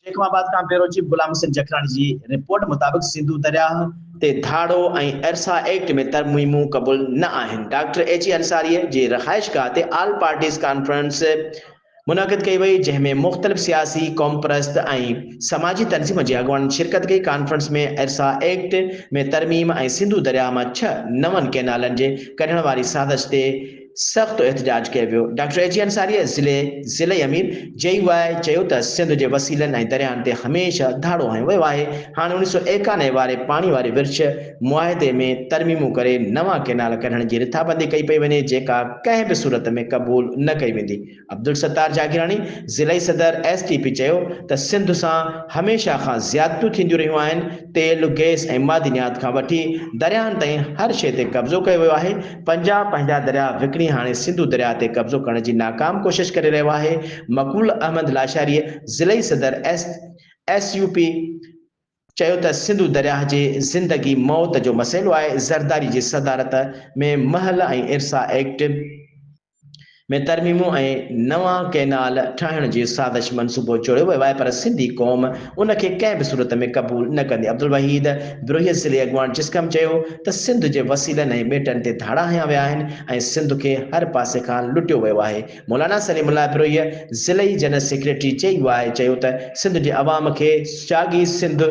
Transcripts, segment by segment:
Jacob آباد کان bureau chief Ghulam Hussain Jakhrani جي رپورٽ مطابق سنڌو درياهه تي ڌاڙو ۽ ارسا ايڪٽ ۾ ترميمون قبول نه آهن، ڊاڪٽر اي جي انصاري جي رهائشگاهه تي آل پارٽيز ڪانفرنس منعقد ڪئي وئي، جنهن ۾ مختلف سياسي، قومپرست ۽ سماجي تنظيمن جي اڳواڻن شرڪت ڪئي، ڪانفرنس ۾ ارسا ايڪٽ ۾ ترميم ۽ سنڌو درياهه مان ڇهه نون ڪئنالن جي ڪڍڻ واري سازش تي سخت احتجاج ڪيو ويو. ڊاڪٽر اي جي انصاريء ضلعي ضلعي امير جي يو آء چيو ته سنڌ جي وسيلن ۽ درياهن تي هميشه ڌاڙو هنيو ويو آهي، هاڻي اڻيهه سؤ ايڪانوي واري پاڻي واري ورڇ معاهدي ۾ ترميمون ڪري نوان ڪئنال ڪڍڻ جي رٿابندي ڪئي پئي وڃي جيڪا ڪنهن به صورت ۾ قبول نه ڪئي ويندي. عبدالستار جاگيراڻي ضلعي صدر ايس ٽي پي چيو ته سنڌ سان هميشه کان زيادتيون ٿينديون رهيون آهن، تيل، گئس ۽ معدنيات کان وٺي درياهن تائين هر شيء تي قبضو ڪيو ويو آهي، پنجاب پنهنجا درياهه وڪڻي هاڻي سنڌو درياهه تي قبضو ڪرڻ جي ناڪام ڪوشش ڪري رهيو آهي، مقبول احمد لاشاري ضلعي صدر ايس ايس يو پي چيو ته سنڌو درياهه جي زندگي موت جو مسئلو آهي، زرداري جي صدارت ۾ مهل ۽ ارسا ايڪٽ ۾ ترميمون ۽ نوان ڪئنال ٺاهڻ جي سازش منصوبو جوڙيو ويو آهي پر سنڌي قوم ان کي ڪنهن به صورت ۾ قبول نه ڪندي. عبدالوحيد بروهي ضلعي اڳواڻ جسقم چيو ته سنڌ جي وسيلن ۽ ٻيٽن تي ڌاڙا هنيا ويا آهن ۽ سنڌ کي هر پاسي کان لٽيو ويو آهي. مولانا سليم الله بروهي ضلعي جنرل سيڪريٽري جي يو آء چيو ته سنڌ جي عوام کي سجاڳي سنڌ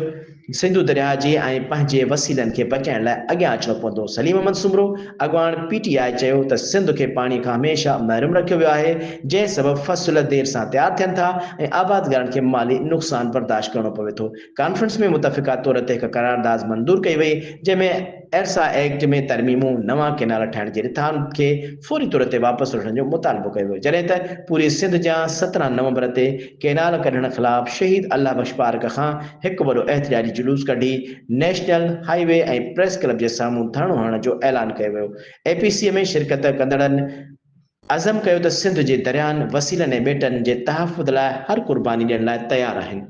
سنڌو درياهه جي ۽ پنهنجي وسيلن کي بچائڻ لاء اڳيان اچڻو پوندو. سليم احمد سومرو اڳواڻ پي ٽي آء چيو ته سنڌ کي پاڻي کان هميشه محروم رکيو ويو آهي، جنهن سبب فصل دير سان تيار ٿين ٿا ۽ آبادگارن کي مالي نقصان برداشت ڪرڻو پوي ٿو. ڪانفرنس ۾ متفقه طور تي هڪ قرارداد منظور ڪئي وئي، جنهن ۾ ارسا ايڪٽ ۾ ترميمون، نوان ڪئنال ٺاهڻ جي رٿائن کي فوري طور تي واپس وٺڻ جو مطالبو ڪيو ويو، جڏهن ته پوري سنڌ جيان 17 نومبر تي ڪئنال ڪڍڻ خلاف شهيد الله بخش پارڪ کان هڪ وڏو احتجاجي جلوس ڪڍي نيشنل هائي وي ۽ پريس ڪلب جي سامهون ڌرڻو هڻڻ جو اعلان ڪيو ويو. اي پي سي ۾ شرڪت ڪندڙن عزم ڪيو ته سنڌ جي درياهن، وسيلن ۽ ٻيٽن جي تحفظ لاء هر قرباني ڏيڻ لاء تيار آهن.